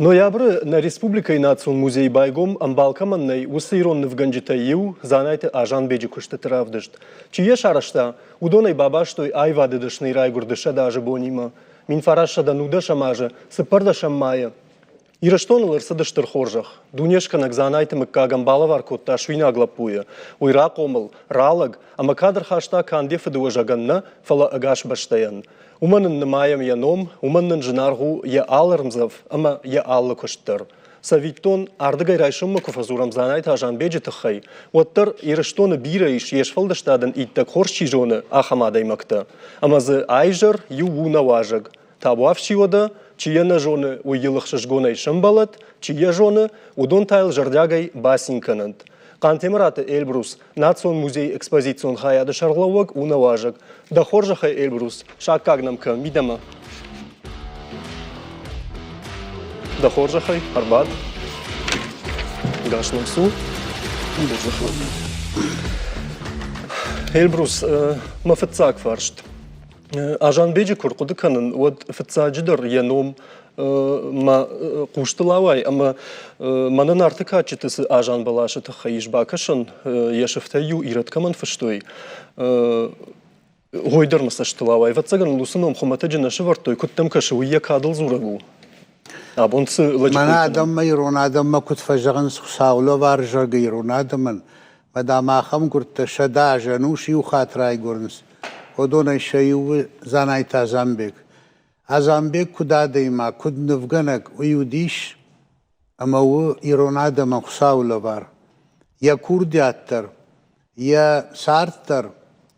Ноябры нӕ республикӕйы Национ музейы байгом, ӕмбал кӕмӕн нӕй, уыцы ирон нывгӕнджытӕй иу, Дзанайты Азанбеджы куыстыты равдыст. Чи йӕ сарӕзта, уыдон ӕй бабастой аивады дӕсныйы райгуырды 100 азы бонимӕ. 1910 азы цыппӕрдӕсӕм майы Ирыстоныл ӕрцыд стыр хорзӕх. Дунескӕнӕг Дзанайты мыггагӕн балӕвар кодта суинаг лӕппуйы. Уый рахъомыл, ралӕг ӕмӕ кад ӕрхаста канд йӕ фыдыуӕзӕгӕн нӕ, фӕлӕ ӕгас бӕстӕйӕн. Уымӕн ын нымайӕм йӕ ном, уымӕн нын зынаргъ у йӕ алы ӕрмдзӕф ӕмӕ йӕ алы куыст дӕр. Цӕвиттон, ардыгӕй райсоммӕ куы фӕдзурӕм Дзанайты Азанбеджы тыххӕй, уӕддӕр Ирыстоны бирӕ ис йе сфӕлдыстадӕн иттӕг хорз чи зоны, ахӕм адӕймӕгтӕ. Ӕмӕ дзы айзӕр иу у нӕ уазӕг. Табуафси уӕдӕ, чи йӕ нӕ зоны, уый йыл ӕхсызгонӕй сӕмбӕлӕд, чи йӕ зоны, уыдон та йыл зӕрдиагӕй бацин кӕнӕнт. Хъантемыраты Эльбрус, Национ музейы экспозицион хайады сӕргълӕууӕг у нӕ уазӕг. Дӕ хорзӕхӕй, Эльбрус, саккаг нӕм кӕ мидӕмӕ. Дӕ хорзӕхӕй, ӕрбад. Гас нӕм цу. Эльбрус, мӕ фыццаг фарст. Азанбеджы куы рхъуыды кӕнын, уӕд фыццаджыдӕр йӕ ном мӕ хъустыл ауайы ӕмӕ мӕнӕ Нарты кадджыты цы азан бӕласы тыххӕй ис бакӕсӕн, йӕ сыфтӕй-иу ирӕд кӕмӕн фыстой, уый дӕр мӕ цӕстыл ауайы. Ӕвӕццӕгӕн ыл уыцы ном хуымӕтӕджы нӕ сӕвӕрдтой, куыд дӕм кӕсы, уый йӕ кадыл дзурӕг у? Абон цы лӕджы Мӕнӕ адӕммӕ, ирон адӕммӕ куыд фӕзӕгъынц, Хуыцау лӕвар зӕгъы ирон адӕмӕн, мӕ дам ахӕм гуырдтӕ 100 азы ӕнус иу хатт райгуырынц. Уыдонӕй сӕ иу у Дзанайты Азанбег. Азанбег куыд адӕймаг, куыд нывгӕнӕг, уый уыдис ӕмӕ у ирон адӕмӕн Хуыцауы лӕвар. Йӕ курдиат дӕр, йӕ цард дӕр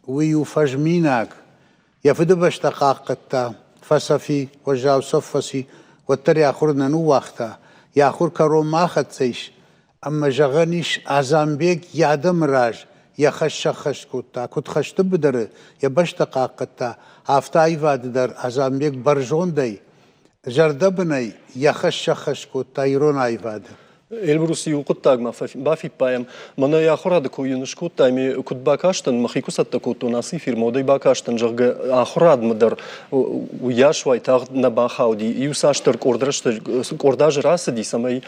уый у фӕзминаг. Йӕ фыдыбӕстӕ хъахъхъӕдта, фӕцӕф и, уӕззау цӕф фӕци, уӕддӕр йӕ ахуыр нӕ ныууагъта. Йӕ ахуыр кӕронмӕ ахӕццӕ ис, ӕмӕ зӕгъӕн ис, Азанбег йӕ адӕмы раз йӕ хӕс сӕххӕст кодта. Куыд хӕсты быдыры йӕ бӕстӕ хъахъхъӕдта, афтӕ аивады дӕр Азанбег бӕрзондӕй, зӕрдӕбынӕй йӕ хӕс сӕххӕст кодта ирон аивады. Эльбрус, иу хъуыддагмӕ бафиппайӕм. Мӕнӕ йӕ ахуырады кой йын скодтай, ме куыд бакастӕн, мӕхи куы цӕттӕ кодтон ацы эфирмӕ, уӕд ӕй бакастӕн, зӕгъгӕ, ахуырадмӕ дӕр уыйас уайтагъд нӕ бахауди. Иу цасдӕр къорд рӕстӕг, къорд азы рацыди, цӕмӕй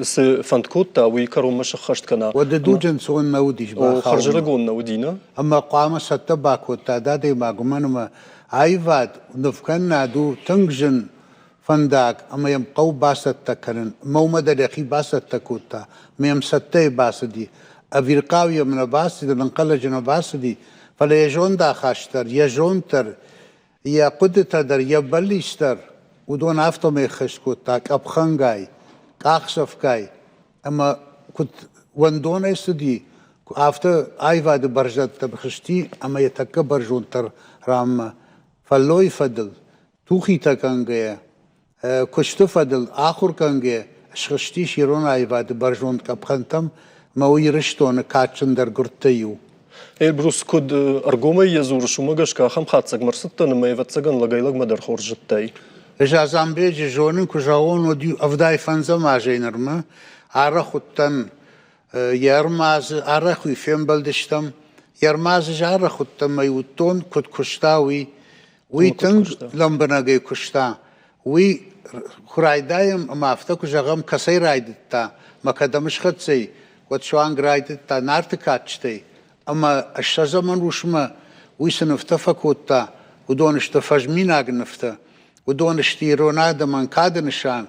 цы фӕнд кодта, уый кӕронмӕ сӕххӕст кӕна. Уӕды дуджы ӕнцон нӕ уыдис бахауын. Хӕрзӕрыгон нӕ уыди, нӕ? Ӕмӕ хъуамӕ цӕттӕ бакодта адӕймаг, уымӕн ӕмӕ аивад, нывкӕнынад у тынг зын фӕндаг ӕмӕ йӕм хъӕуы бацӕттӕ кӕнын. Ӕмӕ уымӕ дӕр йӕхи бацӕттӕ кодта, ӕмӕ йӕм цӕттӕйы бацыди. Ӕвирхъау йӕм нӕ бацыди, ӕнӕнхъӕлӕджы нӕ бацыди, фӕлӕ йӕ зондахаст дӕр, йӕ зонд дӕр, йӕ хъуыдытӕ дӕр, йӕ бӕллиц дӕр, уыдон афтӕмӕй ӕххӕст кодта къӕпхӕнгай, къахдзӕфгай ӕмӕ куыд уӕндонӕй цыди, афтӕ аивады бӕрзӕндтӕм хызти ӕмӕ йӕ тӕккӕ бӕрзонддӕр ранмӕ фӕллойы фӕдыл тухитӕ кӕнгӕйӕ, куысты фӕдыл ахуыр кӕнгӕйӕ схызтис ирон аивады бӕрзонд къӕпхӕнтӕм ӕмӕ у Ирыстоны кадджындӕр гуырдтӕй иу. Эльбрус, куыд ӕргомӕй йӕ дзурыс, уымӕ гӕсгӕ ахӕм хатдзӕгмӕ ӕрцыдтӕн ӕмӕ, ӕвӕццӕгӕн, лӕгӕй-лӕгмӕ дӕр хорз зыдтай. Ӕз Азанбеджы зонын, куы зӕгъон, уӕд 75 азӕй нырмӕ арӕх уыдтӕн йӕ ӕрмадзы, арӕх уый фембӕлдыстӕм. Йӕ ӕрмадзы арӕх уыдтӕн ӕмӕ уыдтон, куыд куыста, уый. Уый тынг лӕмбынӕгӕй куыста. Уый куы райдайӕм ӕмӕ афтӕ куы зӕгъӕм, кӕцӕй райдыдта мӕ кӕдӕм схӕццӕ и, уӕд суанг райдыдта Нарты кадджытӕй ӕмӕ ссӕдзӕм ӕнусмӕ уый цы нывтӕ фӕкодта, уыдон сты фӕзминаг нывтӕ. Уыдон сты ирон адӕмӕн кады нысан.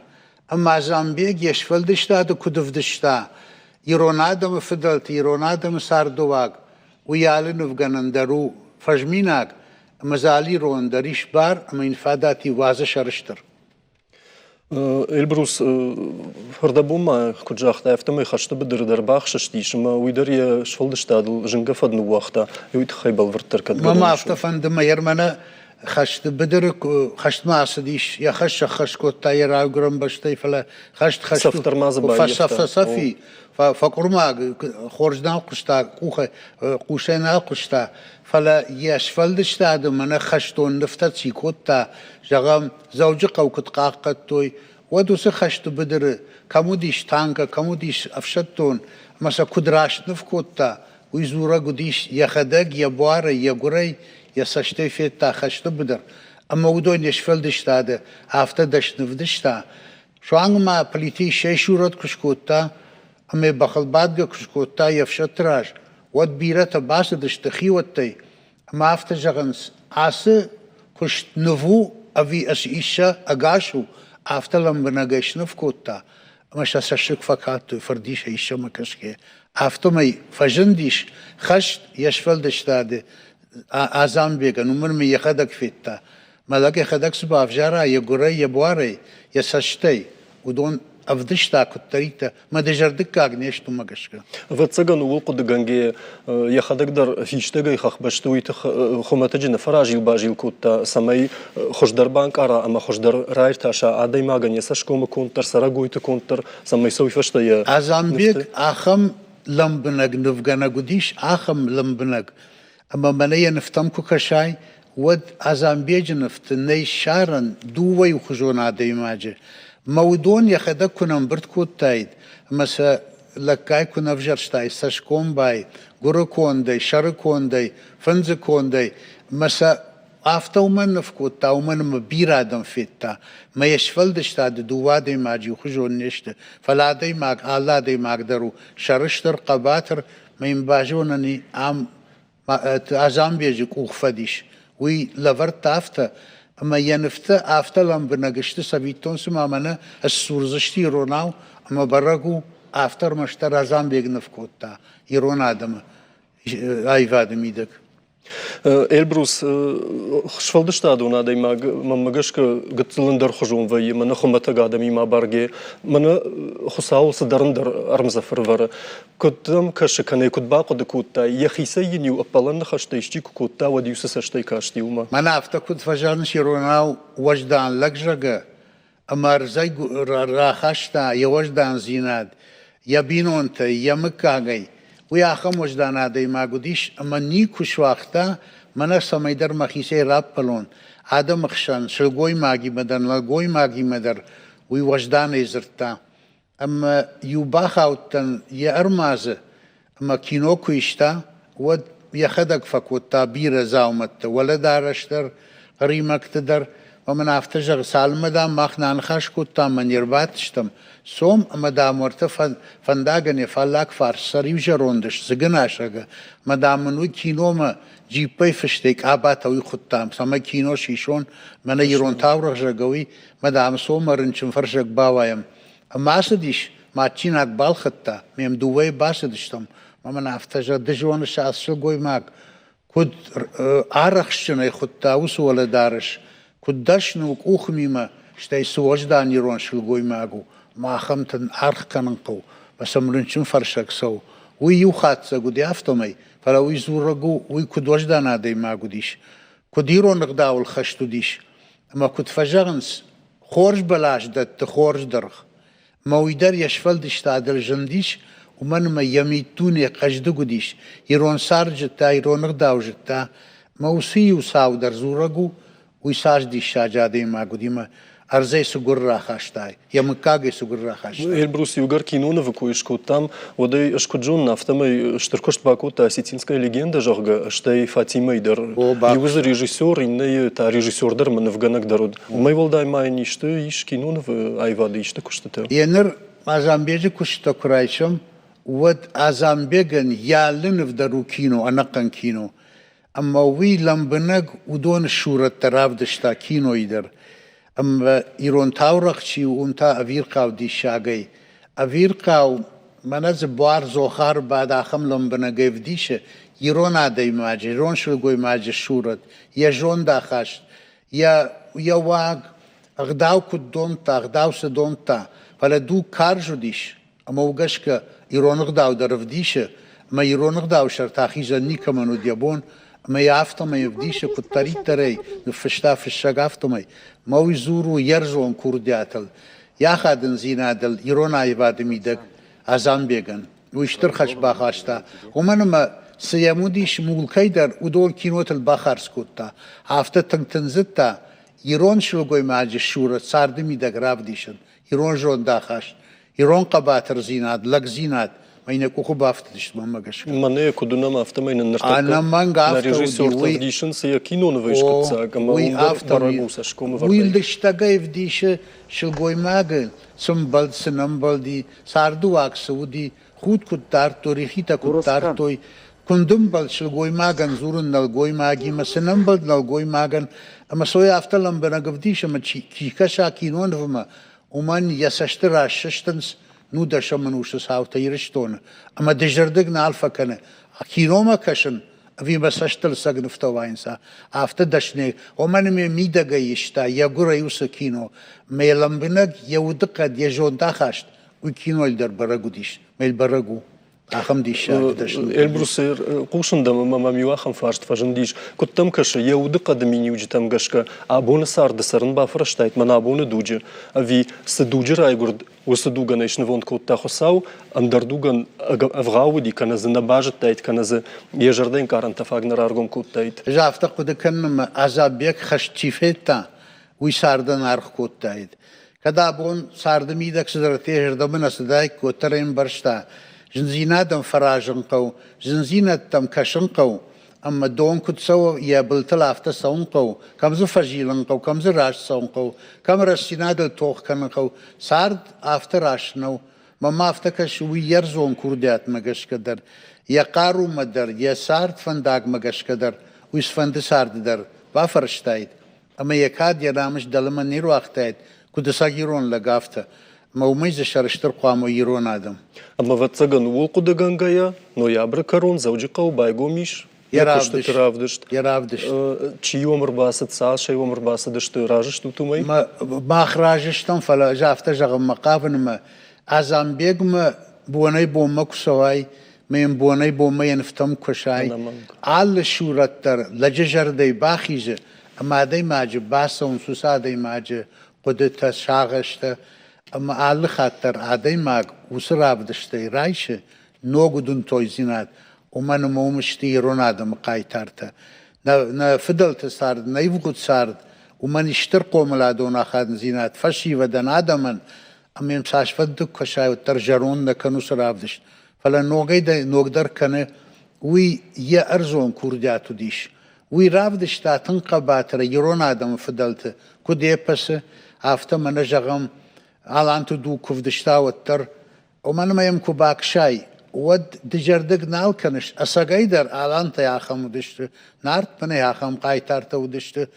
Ӕмӕ Азанбег йе сфӕлдыстады куыд ӕвдыста ирон адӕмы фыдӕлты, ирон адӕмы цардыуаг, уый алы нывгӕнӕн дӕр у фӕзминаг ӕмӕ дзы алы ирон дӕр ис бар ӕмӕ йын фадат и уадзы сӕрыстыр. Эльбрус, ӕрдӕбон ма куыд загътай, афтӕмӕй хӕсты быдыры дӕр бахсыстис ӕмӕ уый дӕр йӕ сфӕлдыстадыл зынгӕ фӕд ныууагъта. Уый тыххӕй бӕлвырддӕр кӕд Мӕм афтӕ фӕнды, мӕ мӕнӕ хӕсты быдыры хӕстмӕ ацыдис, йӕ хӕс сӕххӕст кодта йӕ райгуырӕн бӕстӕй, фӕлӕ хӕст хӕст Цӕф ма дзы баййӕфта. Фӕцӕф фӕкъуырма, хорз нал хъуыста, къухӕй, хъусӕй нал хъуыста, фӕлӕ йе сфӕлдыстады мӕнӕ хӕстон нывтӕ чи кодта, зӕгъӕм, Дзӕуджыхъӕу куыд хъахъхъӕдтой, уӕд уыцы хӕсты быдыры кӕм уыдис танкӕ, кӕм уыдис ӕфсӕддон, ӕмӕ сӕ куыд раст ныв кодта, уый дзурӕг уыдис йӕхӕдӕг йӕ буарӕй, йӕ гуырӕй, йӕ цӕстӕй федта хӕсты быдыр, ӕмӕ уыдон йе сфӕлдыстады афтӕ дӕсны вдыста. Суанг ма Плиты Иссӕйы сурӕт куы скодта ӕмӕ бӕхыл бадгӕ куы скодта йе фсӕдты раз, уӕд бирӕтӕ бацыдысты хиуӕттӕй ӕмӕ афтӕ зӕгъынц, ацы куыст ныв у ӕви Иссӕ ӕгас у, афтӕ лӕмбынӕгӕй сныв кодта, ӕмӕ сӕ цӕссыг фӕкалдтой фырдисӕй Иссӕмӕ кӕсгӕйӕ. Афтӕмӕй фӕзындис хӕст йе сфӕлдыстады Азанбегӕн, уымӕн ӕмӕ йӕхӕдӕг федта, мӕ лӕг йӕхӕдӕг цы бавзара йӕ гуырӕй, йӕ буарӕй, йӕ цӕстӕй, уыдон ӕвдыста куыддӕриддӕр, мӕ дызӕрдыггаг не сты уымӕ гӕсгӕ. Ӕвӕццӕгӕн, ууыл хъуыдыгӕнгӕ йӕхӕдӕг дӕр фистӕгӕй хӕхбӕсты уый хуымӕтӕджы нӕ фӕразил-базил кодта, цӕмӕй хуыздӕр банкъара ӕмӕ хуыздӕр раиртаса адӕймагӕн йӕ цӕсгомы конд дӕр, цӕрӕгойты конд дӕр, цӕмӕй сӕ уый фӕстӕ йӕ Азанбег ахӕм лӕмбынӕг нывгӕнӕг уыдис, ахӕм лӕмбынӕг, ӕмӕ мӕнӕ йӕ нывтӕм куы кӕсай, уӕд Азанбеджы нывты нӕй ссарӕн дыууӕ иухуызон адӕймаджы. Мӕ уыдон йӕхӕдӕг куы нӕ ӕмбырд кодтаид ӕмӕ сӕ лӕггай куы нӕ ӕвзӕрстаид цӕсгомбай, гуырыкондӕй, сӕрыкондӕй, фындзыкондӕй, ӕмӕ сӕ афтӕ уымӕн ныв кодта, уымӕн ӕмӕ бирӕ адӕм федта. Мӕ йе сфӕлдыстады дыууӕ адӕймаджы иухуызон не сты, фӕлӕ адӕймаг алы адӕймаг дӕр у сӕрыстыр, хъӕбатыр, мӕ йын базонӕн и ам Азанбеджы къухфӕдис. Уый лӕвӕрдта афтӕ, ӕмӕ йӕ нывтӕ афтӕ лӕмбынӕг сты, цӕвиттон цыма мӕнӕ ссурдзысты иронау, ӕмӕ бӕрӕг у, афтӕ ӕрмӕстдӕр Азанбег ныв кодта ирон адӕмы аивады мидӕг. Эльбрус, сфӕлдыстадон адӕймаг, мӕнмӕ гӕсгӕ, гыццыл ӕндӕрхуызон вӕййы, мӕнӕ хуымӕтӕг адӕмимӕ абаргӕ, мӕнӕ Хуыцауыл цыдӕр ӕндӕр ӕрмдзӕф ӕрывӕры. Куыд дӕм кӕсы, кӕнӕ куыд бахъуыды кодтай, йӕхицӕй йын-иу ӕппӕлӕн ныхӕстӕ исчи куы кодта, уӕд-иу цы цӕстӕй касти, уымӕ? Мӕнӕ афтӕ куыд фӕзӕгъынц иронау уӕздан лӕг, зӕгъгӕ, ӕмӕ ӕрдзӕй рахаста йӕ уӕздандзинад йӕ бинонтӕй, йӕ мыггагӕй. Уый ахӕм уӕздан адӕймаг уыдис, ӕмӕ никуы суагъта, мӕнӕ цӕмӕйдӕр мӕхицӕй раппӕлон, адӕмы хсӕн, сылгоймагимӕ дӕр, нӕлгоймагимӕ дӕр, уый уӕзданӕй дзырдта. Ӕмӕ иу бахаудтӕн йӕ ӕрмадзы, ӕмӕ кино куы иста, уӕд йӕхӕдӕг фӕкодта бирӕ дзаумӕттӕ, уӕлӕдарӕс дӕр, хъримӕгты дӕр. Ӕмӕ мын афтӕ зӕгъы, цалынмӕ, дам, мах нӕ аныхас кодтам ӕмӕ не рбадтыстӕм, цом ӕмӕ, дам, уӕртӕ фӕндагӕн йӕ фаллаг фарс сӕр иу зӕронд сдзыгынасӕг, ӕмӕ, дам, мын уый киномӕ джиппӕй фыстӕй къабатӕ уый хуыдтам, цӕмӕй кино сисон, мӕнӕ ирон таурӕгъ зӕгъгӕ, уый, ӕмӕ, дам, цом рынчынфӕрсӕг бауайӕм. Ӕмӕ ацыдис, мадджинаг балхӕдта, ме мдыууӕйы бацыдыстӕм, ӕмӕ мын афтӕ зӕгъы, ды зоныс ацы сылгоймаг, куыд арӕхстджынӕй хуыдта уыцы уӕлӕдарӕс, куыд дӕсны у къухмимӕ, стӕй цы уӕздан ирон сылгоймаг у, ӕмӕ ахӕмтӕн аргъ кӕнын хъӕуы, ӕмӕ сӕм рынчынфӕрсӕг цӕуы. Уый иу хатдзӕг уыди афтӕмӕй, фӕлӕ уый дзурӕг у, уый куыд уӕздан адӕймаг уыдис, куыд ирон ӕгъдауыл хӕст уыдис, ӕмӕ куыд фӕзӕгъынц, хорз бӕлас дӕтты хорз дыргъ. Ӕмӕ уый дӕр йе сфӕлдыстадыл зындис, уымӕн ӕмӕ йӕ миддуне хъӕздыг уыдис, ирон цард зыдта, ирон ӕгъдау зыдта. Ӕмӕ уыцы иу цау дӕр дзурӕг у, уый цас диссаджы адӕймаг уыди ӕмӕ ӕрдзӕй цы гуыр рахаста, йӕ мыггагӕй цы гуыр рахаста. Эльбрус, иугӕр кинонывы кой скодтам, уӕд ӕй ӕз куыд зонын, афтӕмӕй стыр куыст бакодта «Осетинская легенда», зӕгъгӕ, стӕй Фатимӕйы дӕр. Иуы дзы режиссер, иннӕйы та режиссер дӕр ӕмӕ нывгӕнӕг дӕр уыд. Уымӕй уӕлдай ма йын исты ис кинонывы аивады исты куыстытӕ? Еныр Азанбеджы куыстытӕ куы райсӕм, уӕд Азанбегӕн йӕ алы ныв дӕр у кино, ӕнӕхъӕн кино. Ӕмӕ уый лӕмбынӕг уыдоны сурӕттӕ равдыста кинойы дӕр. Ӕмӕ ирон таурӕгъ чи у, уым та ӕвирхъау диссагӕй. Ӕвирхъау, мӕнӕ дзы буар Зохар бад ахӕм лӕмбынӕгӕй ӕвдисы ирон адӕймаджы, ирон сылгоймаджы сурӕт, йӕ зондахаст, йӕ, йӕ уаг, ӕгъдау куыд домдта, ӕгъдау цы домдта. Фӕлӕ дуг карз уыдис, ӕмӕ уымӕ гӕсгӕ ирон ӕгъдау дӕр ӕвдисы, ӕмӕ ирон ӕгъдауы сӕрты ахизӕн никӕмӕн уыд йӕ бон, ӕмӕ йӕ афтӕмӕй ӕвдисы, куыддӕриддӕрӕй ныффыста фыссӕг, афтӕмӕй. Мӕ уый дзуры йе рдзон курдиатыл, йӕ ахадындзинадыл ирон аивады мидӕг Азанбегӕн. Уый стыр хӕс бахаста, уымӕн ӕмӕ цы йӕм уыдис мулкӕй дӕр, уыдон кинотыл бахардз кодта. Афтӕ тынг тындзыдта ирон сылгоймаджы сурӕт царды мидӕг равдисын, ирон зондахаст, ирон хъӕбатырдзинад, лӕгдзинад. Мӕ нӕ къухы бафтыдысты мӕнмӕ гӕсгӕ. Мӕнӕ куыд уынӕм, афтӕмӕй нын ныртӕккӕ Ӕнӕмӕнг нӕ афтӕ уыди, режиссертӕ уый ӕвдисынц йӕ кинонывӕй О, скъуыддзаг, ӕмӕ уый уым дӕр афтӕ бӕрӕг уыди. у цӕсгомы Уый вӕрдӕй. лыстӕгӕй ӕвдисы сылгоймагы, цы мбӕлд, цы нӕ мбӕлди, цардыуаг цы уыди, худ куыд дардтой, рихитӕ куыд дардтой, куыд ӕмбӕлд сылгоймагӕн дзурын нӕлгоймагимӕ, цы нӕ мбӕлд нӕлгоймагӕн, ӕмӕ сой афтӕ лӕмбынӕг ӕвдисы, ӕмӕ чи, чи кӕса кинонывмӕ, уымӕн йӕ цӕсты раз сыстынц нудӕсӕм ӕнусы цаутӕ Ирыстоны, ӕмӕ дызӕрдыг нал фӕкӕны, киномӕ кӕсын ӕви мӕ цӕстыл цӕг нывтӕ уайынц, афтӕ дӕсны, уымӕн ӕмӕ мидӕгӕй иста йӕ гуырӕй уыцы кино, мӕ лӕмбынӕг йӕ удыхъӕд, йӕ зондахаст уый кинойыл дӕр бӕрӕг уыдис, мӕ бӕрӕг у. Ахӕм диссаджы дӕсны. Эльбрус, хъусын дӕм ӕмӕ мӕм иу ахӕм фарст фӕзындис. Куыд дӕм кӕсы, йӕ удыхъӕды миниуджытӕм гӕсгӕ абоны царды цӕрын бафӕрӕзтаид мӕн абоны дуджы, ӕви цы дуджы райгуырд, уыцы дугӕн ӕй снывонд кодта Хуыцау, ӕндӕр дугӕн ӕвгъау уыди, кӕнӕ дзы нӕ базыдтаид, кӕнӕ дзы йӕ зӕрдӕ фаг нӕ раргом кодтаид? Ӕз афтӕ хъуыды кӕнын, ӕмӕ Азабег хӕст чи федта, уый цардӕн аргъ кодтаид. Кӕд абон царды мидӕг цыдӕртӕ йӕ зӕрдӕмӕ нӕ цыдаиккой, уӕддӕр ӕй ӕмбӕрста, зындзинадӕн фӕразын хъӕуы, зындзинӕдтӕм кӕсын хъӕуы, ӕмӕ дон куыд цӕуы, йӕ былтыл афтӕ цӕуын хъӕуы, кӕм дзы фӕзилын хъӕуы, кӕм дзы раст цӕуын хъӕуы, кӕм рӕстдзинадыл тох кӕнын хъӕуы. Цард афтӕ раст нӕу. Мӕнмӕ афтӕ кӕсы, уый йе рдзон курдиатмӕ гӕсгӕ дӕр, йӕ хъарумӕ дӕр, йӕ цард фӕндагмӕ гӕсгӕ дӕр, уый цыфӕнды царды дӕр бафӕрстаид, ӕмӕ йӕ кад, йӕ намыс дӕлӕмӕ не руагътаид, куыд ӕцӕг ирон лӕг, афтӕ. Ӕмӕ уымӕй дзы сӕрыстыр хъуамӕ ирон адӕм. Ӕмӕ, ӕвӕццӕгӕн, ууыл хъуыдыгӕнгӕйӕ, ноябры кӕрон Дзӕуджыхъӕуы байгом ис йӕ куыстыты равдыст. Йӕ равдыст. Чи уӕм ӕрбацыд, цасӕй уӕм ӕрбацыдысты, разы стут уымӕй? Мах разы стӕм, фӕлӕ ӕз афтӕ зӕгъынмӕ хъавын ӕмӕ Азамбегмӕ бонӕй-бонмӕ куы цӕуай, ме мбонӕй-бонмӕ йӕ нывтӕм куы кӕсай, алы сурӕт дӕр лӕджы зӕрдӕйы бахизы ӕмӕ адӕймаджы бацӕуынц уыцы адӕймаджы хъуыдытӕ, сагъӕстӕ ӕмӕ алы хатт дӕр адӕймаг уыцы равдыстӕй райсы ног удӕнцойдзинад, уымӕн ӕмӕ уым сты ирон адӕмы хъайтартӕ. Нӕ фыдӕлты цард, нӕ ивгъуыд цард, уымӕн стыр хъомыладон ахадындзинад фӕсивӕдӕн, адӕмӕн, ӕмӕ йӕм цасфӕнды куы кӕсай, уӕддӕр зӕронд нӕ кӕны уыцы равдыст. Фӕлӕ ногӕй ногдӕр кӕны, уый йӕ ӕрдзон курдиат уыдис. Уый равдыста тынг хъӕбатырӕй ирон адӕмы фыдӕлты, куыд эпосы, афтӕ мӕнӕ зӕгъӕм, Аланты дуг куы вдыста, уӕддӕр. Уымӕн ӕмӕ йӕм куы бакӕсай, уӕд дызӕрдыг нал кӕныс, ӕцӕгӕйдӕр алантӕ ахӕм уыдысты, Нарт мӕнӕ ахӕм хъайтартӕ уыдысты.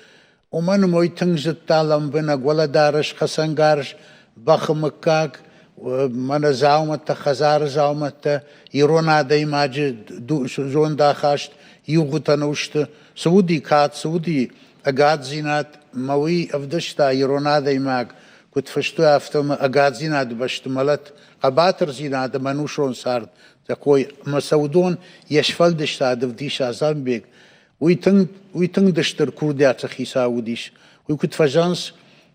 Уымӕн ӕмӕ уый тынг зыдта лӕмбынӕг уӕлӕдарӕс, хӕцӕнгарз, бӕхы мыггаг, мӕнӕ дзаумӕттӕ, хӕдзары дзаумӕттӕ, ирон адӕймаджы зондахаст, ивгъуыд ӕнусты цы уыди кад, цы уыди ӕгаддзинад, мӕ уый ӕвдыста ирон адӕймаг, куыд фыстой, афтӕмӕй ӕгаддзинады бӕсты мӕлӕт, хъӕбатырдзинад ӕмӕ ӕнусон цард такой, ӕмӕ сӕ уыдон йе сфӕлдыстад ӕвдисы Азанбег. Уый тынг, уый тынг стыр курдиаты хицау уыдис. Уый куыд фӕзӕгъынц,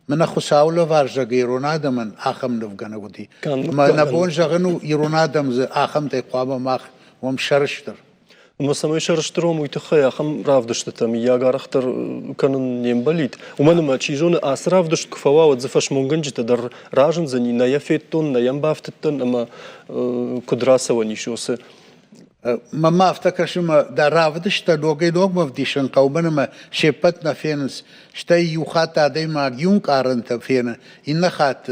мӕнӕ Хуыцауы лӕвар зӕгъы ирон адӕмӕн ахӕм нывгӕнӕг уыди. Ӕмӕ нӕ бон зӕгъын у, ирон адӕм дзы ахӕмтӕй хъуамӕ мах уӕм сӕрыстыр. Ӕмӕ цӕмӕй сӕрыстыр уӕм, уый тыххӕй ахӕм равдыстытӕ мыййаг арӕхдӕр кӕнын не мбӕлид. Уымӕн ӕмӕ, чи зоны, ацы равдыст куы фӕуа, уӕд дзы фӕсмонгӕнджытӕ дӕр разындзӕни, нӕ йӕ федтон, нӕ йӕм бафтыдтӕн ӕмӕ куыд рацӕуӕн ис уыцы Мӕнмӕ афтӕ кӕсы, ӕмӕ дӕ равдысттӕ ногӕй-ногмӕ ӕвдисын хъӕуы, мӕн ӕмӕ се ппӕт нӕ фенынц. Стӕй иу хатт адӕймаг иу ӕнкъарӕнтӕ фены, иннӕ хатт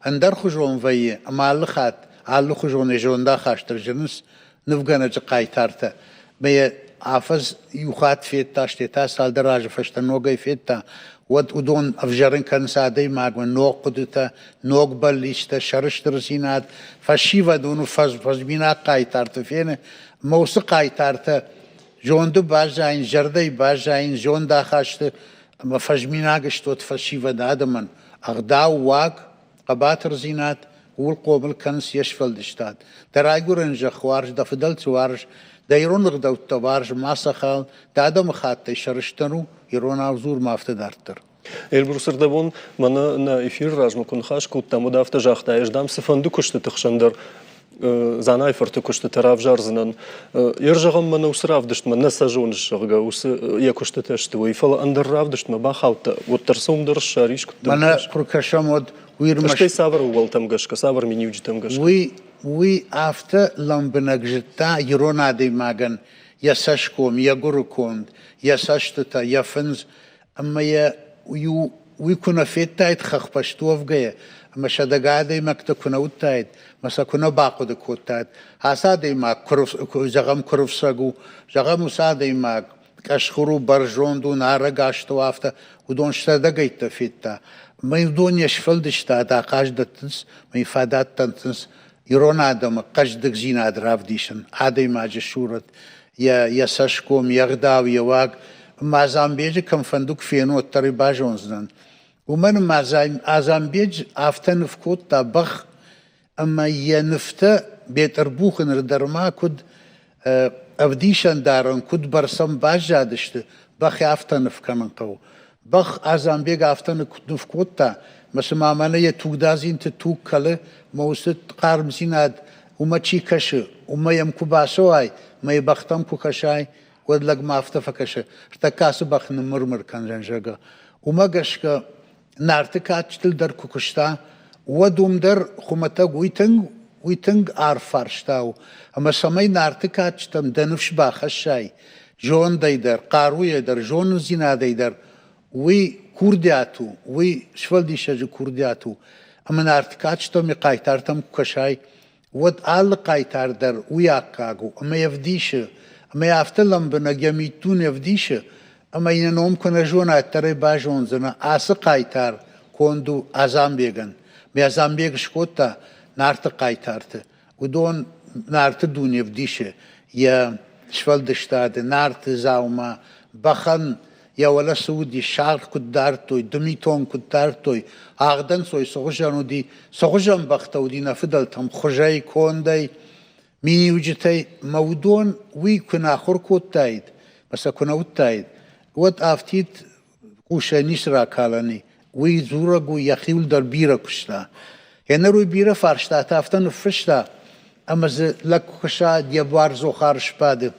ӕндӕрхуызон вӕййы ӕмӕ алы хатт алыхуызонӕй зондахаст ӕрзынынц нывгӕнӕджы хъайтартӕ. Мӕ йӕ афӕдз иу хатт федта, стӕй та цалдӕр азы фӕстӕ ногӕй федта, уӕд уыдон ӕвзӕрын кӕнынц адӕймагмӕ ног хъуыдытӕ, ног бӕллицтӕ, сӕрыстырдзинад, фӕсивӕд уыны фӕзминаг хъайтарты фены, ӕмӕ уыцы хъайтартӕ зонды баззайын, зӕрдӕйы баззайын, зондахасты ӕмӕ фӕзминаг сты уӕд фӕсивӕд адӕмӕн. Ӕгъдау, уаг, хъӕбатырдзинад, ууыл хъомыл кӕнынц йе сфӕлдыстад. Дӕ райгуырӕн зӕхх уарз, дӕ фыдӕлты уарз, дӕ ирон ӕгъдӕуттӕ уарз, ма сӕ хал, дӕ адӕмыхаттӕй сӕрыстыр у, иронау дзур ма афтӕ дарддӕр. Эльбрус ӕрдӕбон мӕнӕ нӕ эфиры размӕ куы ныхас кодтам, уӕд афтӕ загъта, ӕз дам цыфӕнды куыстыты хсӕн дӕр Дзанайы-фырты куыстытӕ равзардзынӕн. Йе рзӕгъӕм мӕнӕ уыцы равдыстмӕ нӕ сӕ зоныс, зӕгъгӕ, уыцы йӕ куыстытӕ сты, уый, фӕлӕ ӕндӕр равдыстмӕ бахаудта, уӕддӕр сӕ уым дӕр ссарис, куыд Мӕнӕ куы ркӕсӕм, уӕд уый ӕрмӕст... Стӕй цавӕр ӕууӕлтӕм гӕсгӕ, цавӕр миниуджытӕм гӕсгӕ? Уый Уый афтӕ лӕмбынӕг зыдта ирон адӕймагӕн йӕ цӕсгом, йӕ гуырыконд, йӕ цӕстытӕ, йӕ фындз, ӕмӕ йӕ иу уый куы нӕ федтаид хӕхбӕсты уӕвгӕйӕ, ӕмӕ сӕдӕгай адӕймӕгтӕ куы нӕ уыдтаид, ӕмӕ сӕ куы нӕ бахъуыды кодтаид, ацы адӕймаг, зӕгъӕм, куырыфсӕг у, зӕгъӕм, уыцы адӕймаг къӕсхуыр у, бӕрзонд у, нарӕг астӕу, афтӕ, уыдон сӕдӕгӕйттӕ федта. Мӕ уыдон йе сфӕлдыстад ахъаз дӕттынц, мӕ фадат дӕттынц ирон адӕмы хъӕздыгдзинад равдисын, адӕймаджы сурӕт, йӕ цӕсгом, йе гъдау, йӕ уаг. Ӕмӕ Азамбеджы кӕмфӕнды куы фенон, уӕддӕр ӕй базондзынӕн. Уымӕн ӕмӕ Азамбег афтӕ ныв кодта бӕх, ӕмӕ йӕ нывтӕ Бетъырбухы ныр дӕр ма куыд ӕвдисӕндарӕн, куыд бӕрцӕн баззадысты, бӕхы афтӕ ныв кӕнын хъӕуы. Бӕх Азамбег афтӕ ныв кодта, мӕ цыма мӕнӕ йӕ тугдадзинты туг кӕлы, мӕ уыцы хъармдзинад уымӕ чи кӕсы, уымӕ йӕм куы бацӕуай, мӕ йӕ бӕхтӕм куы кӕсай, уӕд лӕгмӕ афтӕ фӕкӕсы, ӕртӕккӕ ацы бӕх ныммыр-мыр кӕндзӕн, зӕгъгӕ. Уымӕ гӕсгӕ Нарты кадджытыл дӕр куы куыста, уӕд уым дӕр хуымӕтӕг уый тынг арф фарста у. Ӕмӕ цӕмӕй Нарты кадджытӕм дӕ ныфс бахӕссай, зондӕй дӕр, хъаруйӕ дӕр, зонындзинадӕй дӕр, уый курдиат у, уый сфӕлдисӕджы курдиат у. Ӕмӕ Нарты кадджытӕм йӕ хъайтартӕм куы кӕсай, уӕд алы хъайтар дӕр уый аккаг у ӕмӕ йӕ вдисы, ӕмӕ йӕ афтӕ лӕмбынӕг йӕ миддуне ӕвдисы, ӕмӕ йын йӕ ном куы нӕ зона, уӕддӕр ӕй базондзынӕ, ацы хъайтар конд у Азамбегӕн. Ме Азамбег скодта Нарты хъайтарты. Уыдон Нарты дуне вдисы йӕ сфӕлдыстады, Нарты дзаума, бӕхӕн йӕ уӕлӕ цы уыди, саргъ куыд дардтой, дымитон куыд дардтой, агъдӕнцой цы хуызӕн уыди, цы хуызӕн бӕхтӕ уыди нӕ фыдӕлтӕм хуызӕй, кондӕй, миниуджытӕй, мӕ уыдон уый куы нӕ ахуыр кодтаид, мӕ сӕ куы нӕ уыдтаид, уӕд афтид къусӕй ницы ракалӕн и. Уый дзурӕг у, йӕхиуыл дӕр бирӕ куыста. Гъеныр уый бирӕ фарстатӕ афтӕ ныффыста, ӕмӕ дзы лӕг куы куса, йӕ буар дзохар сбады.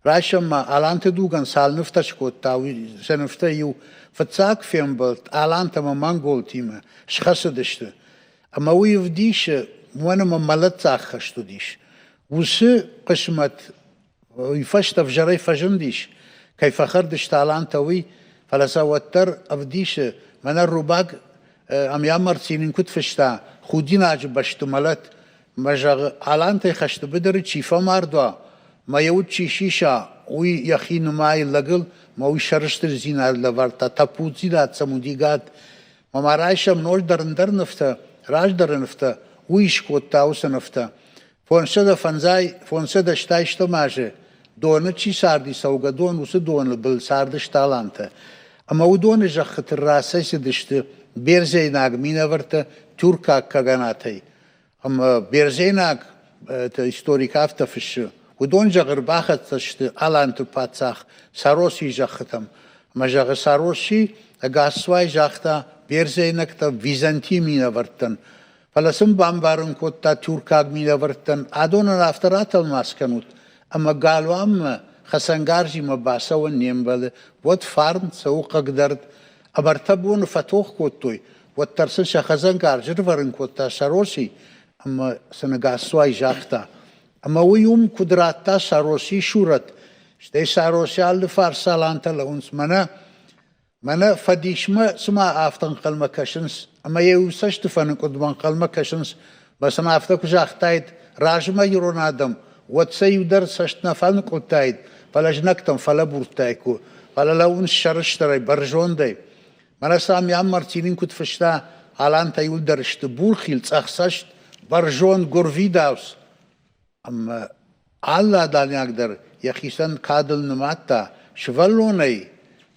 Райсом ма Аланты дугӕн цал нывтӕ скодта, уый сӕ нывтӕ иу фыццаг фембӕлд алантӕ ӕмӕ монголтимӕ схӕцыдысты. Ӕмӕ уый ӕвдисы, уымӕн ӕмӕ мӕлӕтдзаг хӕст уыдис. Уыцы хъысмӕт уый фӕстӕ ӕвзӕрӕй фӕзындис, кӕй фӕхӕрд сты алантӕ, уый, фӕлӕ сӕ уӕддӕр ӕвдисы, мӕнӕ Рубаг Амиамарцин ын куыд фыста, худинаджы бӕсты мӕлӕт, Мӕ зӕгъы, алантӕй хӕсты быдыры чи фӕмард уа, мӕ йӕ уд чи сиса, уый йӕхи нымайы лӕгыл, мӕ уый сӕрыстырдзинад лӕвӕрдта, тӕппуддзинад сӕм уыди гад. Мӕ ма райсӕм ноджыдӕр ӕндӕр нывтӕ, раздӕры нывтӕ, уый скодта уыцы нывтӕ. 505, 580 азы доны чи царди цӕугӕдон, уыцы доны был цардысты алантӕ. Ӕмӕ уыдоны зӕххыты рацӕйцыдысты бердзейнаг минӕвӕрттӕ тюркаг каганатӕй. Ӕмӕ бердзейнаг историк афтӕ фыссы, уыдон, зӕгъы, ӕрбахӕццӕ сты аланты паддзах Саросийы зӕххытӕм. Ӕмӕ, зӕгъы, Сароси ӕгасцуай загъта бердзейнӕгтӕ Византийы минӕвӕрттӕн, фӕлӕ сын бамбарын кодта тюркаг минӕвӕрттӕн, адонӕн афтӕ ратӕлмац кӕнут, ӕмӕ галуанмӕ хӕцӕнгарзимӕ бацӕуӕн не мбӕлы, уӕд фарн цӕуы хъыгдӕрд. Ӕмӕ ӕртӕ боны фӕтох кодтой, уӕддӕр сын сӕ хӕцӕнгарз ӕрывӕрын кодта Сароси ӕмӕ сын ӕгасцуай загъта. Ӕмӕ уый уым куыд радта Сароси сурӕт, стӕй Сароси алы фарс алантӕ лӕууынц, мӕнӕ фӕдисмӕ цыма афтӕ ӕнхъӕлмӕ кӕсынц, ӕмӕ йӕ иу цӕсты фӕныкъуылдмӕ ӕнхъӕлмӕ кӕсынц, мӕ сын афтӕ куы загътаид, размӕ ирон адӕм, уӕд сӕ иу дӕр цӕст нӕ фӕныкъуылдтаид, фӕлӕ знӕгтӕм фӕлӕбурдтаиккой, фӕлӕ лӕууынц сӕрыстырӕй, бӕрзондӕй. Мӕнӕ сӕм Ян Мартинин куыд фыста, алантӕ иуылдӕр сты бурхил, цъӕхцӕст, бӕрзонд, гуырвидауц. Ӕмӕ алы адӕймаг дӕр йӕхицӕн кадыл нымадта, сывӕллонӕй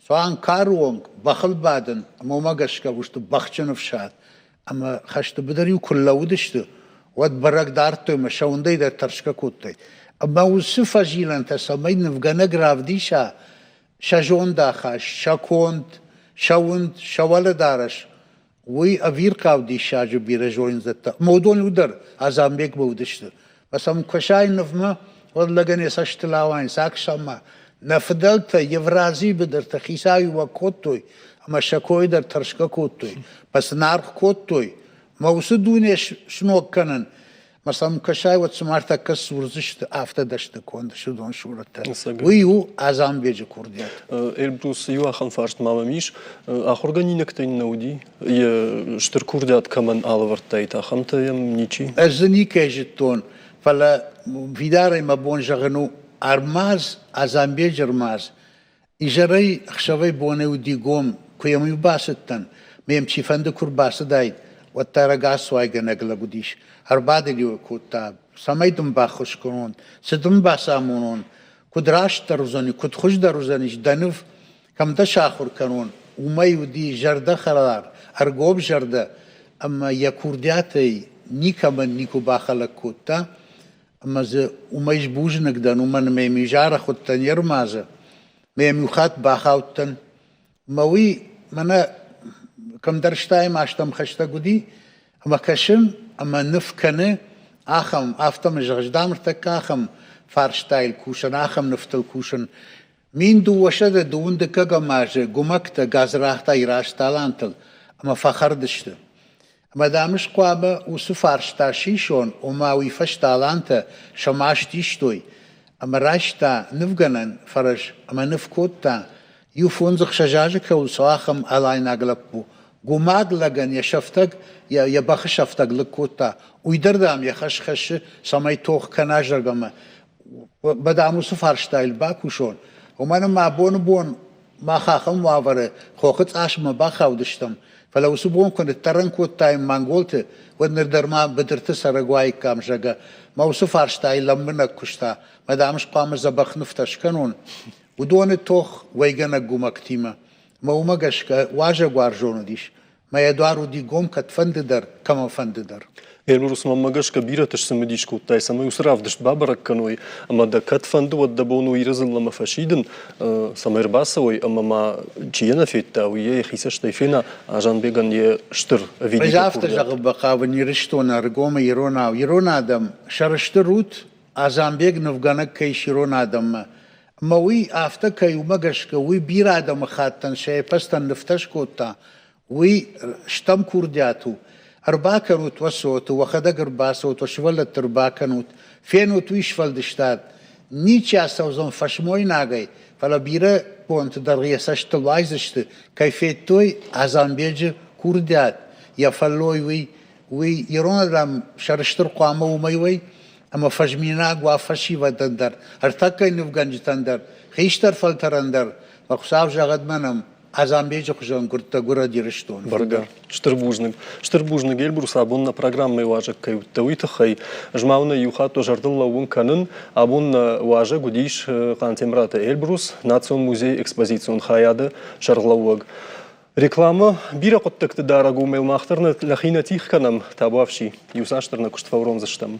суанг кары онг бӕхыл бадын ӕмӕ уымӕ гӕсгӕ уысты бӕхджын ӕфсад. Ӕмӕ хӕсты быдыр-иу куы лӕууыдысты, уӕд бӕрӕг дардтой ӕмӕ сӕ уындӕй дӕр тӕрсгӕ кодтой. Ӕмӕ уыцы фӕзилӕнтӕ цӕмӕй нывгӕнӕг равдиса, сӕ зондахаст, сӕ конд, сӕ уынд, сӕ уӕлӕдарӕс, уый ӕвирхъау диссаджы бирӕ зондзӕдтӕ. Ӕмӕ уыдон иу дӕр Азамбегмӕ уыдысты. Мӕ сӕм кӕсай нывмӕ, уӕд лӕгӕн йӕ цӕстыл ауайынц аксамӕ. Нӕ фыдӕлтӕ Евразийы быдырты хицауиуӕг кодтой ӕмӕ сӕ кой дӕр тӕрсгӕ кодтой, мӕ сын аргъ кодтой. Мӕ уыцы дуне сног кӕнын. Мӕ сӕм кӕсай, уӕд цыма ӕртӕккӕ сурдзысты, афтӕ дӕсны конд сыдон сурӕттӕ. Уый у Азанбеджы курдиат. Эльбрус, иу ахӕм фарст ма мӕм ис. Ахуыргӕнинӕгтӕ йын нӕ уыди? Йе стыр курдиат кӕмӕн алӕвӕрдтаид, ахӕмтӕ йӕм ничи? Ӕз дзы никӕй зыдтон, фӕлӕ фидарӕй мӕ бон зӕгъын у, Армаз, Азанбеджы Армаз, Изӕрӕй ӕхсӕвӕй-бонӕй уыди гом, куы йӕм-иу бацыдтӕн, ме йӕм чифӕнды куы рбацыдаид, уӕддӕр ӕгасуайгӕнӕг лӕг уыдис. Ӕрбадыл-иу кодта, цӕмӕй дын баххуыс кӕнон, цы дын бацамонон, куыд растдӕр уыдзӕни, куыд хуыздӕр уыдзӕнис дӕ ныв, кӕм дӕ сахуыр кӕнон, уымӕй уыди зӕрдӕхӕлар, ӕргомзӕрдӕ ӕмӕ йӕ курдиатӕй никӕмӕн никуы бахӕлӕг кодта. Ӕмӕ дзы уымӕй сбузныг дӕн, уымӕн ӕмӕ йӕм изӕры хуыдтӕн йе рмадзы, ӕмӕ йӕм иу хатт бахаудтӕн. Ӕмӕ уый мӕнӕ кӕмдӕр стайӕм азтӕм хӕстӕг уыди, ӕмӕ кӕсын ӕмӕ ныв кӕны ахӕм, афтӕмӕй зӕгъыс, дам, ӕртӕккӕ ахӕм фарстайыл кусын, ахӕм нывтыл кусын. 1202 дыккӕгӕм азы гуымӕгтӕ гадзрахатӕй раст алантыл ӕмӕ фӕхӕрд сты. Ӕмӕ дам ӕз хъуамӕ уыцы фарста сисон, ома уый фӕстӕ алантӕ сӕ маст истой ӕмӕ райста нывгӕнӕн фӕрӕз ӕмӕ ныв кодта, иу фондз-ӕхсӕз азы кӕуыл цӕуа, ахӕм алайнаг лӕппу. Гумаг лӕгӕн йӕ сӕфтӕг, йӕ бӕхы сӕфтӕг лыг кодта. Уый дӕр, дам, йӕ хӕс хӕссы, цӕмӕй тох кӕна зӕрдӕмӕ. Дам, уыцы фарстайыл бакусон, уымӕн ӕмӕ абоны бон мах ахӕм уавӕры хохы цъасмӕ бахаудыстӕм, фӕлӕ уыцы бон куы ныддӕрӕн кодтаин монголты, уӕд ныр дӕр ма быдырты цӕрӕг уаиккам, зӕгъгӕ. Мӕ уыцы фарстайы лӕмбынӕг куыста, мӕ дам, ӕз хъуамӕ дзӕбӕх нывтӕ скӕнон. Уыдоны тох уӕйгӕнӕг гумӕгтимӕ. Мӕ уымӕ гӕсгӕ уазӕгуарзон уыдис. Мӕ йӕ дуар уыди гом кӕдфӕнды дӕр, кӕмӕнфӕнды дӕр. Эльбрус, мӕнмӕ гӕсгӕ бирӕты сцымыдис кодтай, цӕмӕй уыцы равдыст бабӕрӕг кӕной, ӕмӕ дӕ кӕд фӕнды, уӕд дӕ бон у Иры дзыллӕмӕ фӕсидын, цӕмӕй ӕрбацӕуой ӕмӕ ма чи йӕ нӕ федта, уый йӕ йӕхи цӕстӕй фена, Азанбегӕн йе стыр ӕз афтӕ зӕгъын бахъавын Ирыстоны ӕргомы иронау. Ирон адӕм сӕрыстыр ут, Азанбег нывгӕнӕг кӕй ис ирон адӕммӕ. Ӕмӕ уый афтӕ кӕй, уымӕ гӕсгӕ уый бирӕ адӕмыхаттӕн сӕ эпостӕн нывтӕ скодта, уый стӕм курдиат у. Ӕрбакӕнут уӕ цоты, уӕхӕдӕг ӕрбацӕут, уӕ сывӕллӕтты ӕрбакӕнут, фенут уый сфӕлдыстад. Ничи ацӕудзӕн фӕсмойнагӕй, фӕлӕ бирӕ бонты дӕргъы йӕ цӕстыл уайдзысты, кӕй федтой Азанбеджы курдиат, йӕ фӕллой уый, уый ирон адӕм сӕрыстыр хъуамӕ уымӕй уой, ӕмӕ фӕзминаг уа фӕсивӕдӕн дӕр, ӕртӕккӕйы нывгӕнджытӕн дӕр, хистӕр фӕлтӕрӕн дӕр. Мӕ Хуыцау зӕгъӕд мӕнӕн, Азанбеджы хуызӕн гуырдтӕ гуырӕд Ирыстоны. Бӕргӕ. Стыр бузныг. Стыр бузныг, Эльбрус, абон нӕ программӕйы уазӕг кӕй уыдтӕ, уый тыххӕй. Ӕз ма уын иу хатт уӕ зӕрдыл лӕууын кӕнын. Абон нӕ уазӕг уыдис Хъантемыраты Эльбрус, Национ музейы экспозицион хайады сӕргълӕууӕг. Рекламӕ бирӕ хъуыддӕгты дарӕг у, мах дӕр нӕхи нӕ тих кӕнӕм, табуафси. Иуцасдӕр нӕ куыст фӕуромдзыстӕм.